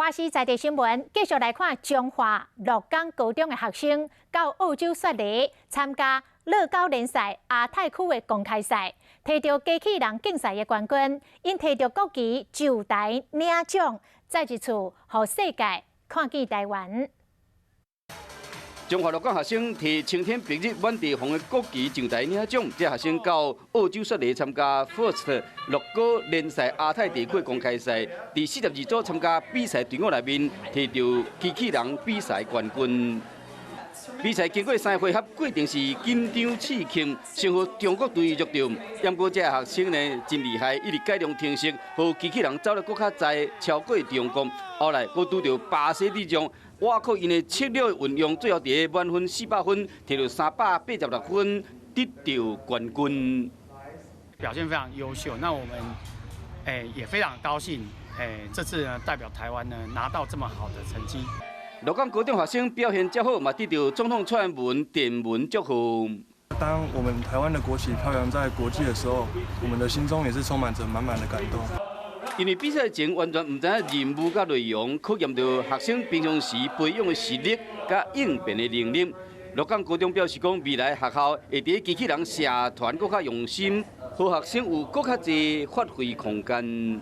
華視在地新聞繼續來看彰化鹿港高中的學生到澳洲雪梨參加樂高聯賽亞太區的公開賽，提著機器人競賽的冠軍，𪜶提著國旗上台領獎，再一次予世界看見台灣。彰化鹿港學生提青天白日滿地紅的國旗上台領獎，這學生到澳洲雪梨參加 First 樂高聯賽亞太地區公開賽，佇42組參加比賽隊伍內面，提著機器人比賽冠軍。比賽經過三回合，過程是緊張刺激，先予中國隊弱掉。毋過這學生呢真厲害，一直改良程式，予機器人走得閣較載，超過中國。後來閣拄著巴西隊將。倚靠𪜶的策略運用，最後佇滿分400分，提著386分，得著冠軍。表現非常優秀，那我們也非常高興，這次呢代表台灣呢拿到這麼好的成績。鹿港高中學生表現較好，嘛得著總統蔡英文電文祝賀。當我們台灣的國旗飄揚在國際的時候，我們的心中也是充滿着滿滿的感動。因為比賽前完全毋知影任務佮內容，考驗著學生平常時培養的實力佮應變的能力。鹿港高中表示講，未來學校會佇機器人社團閣較用心，予學生有閣較濟發揮空間。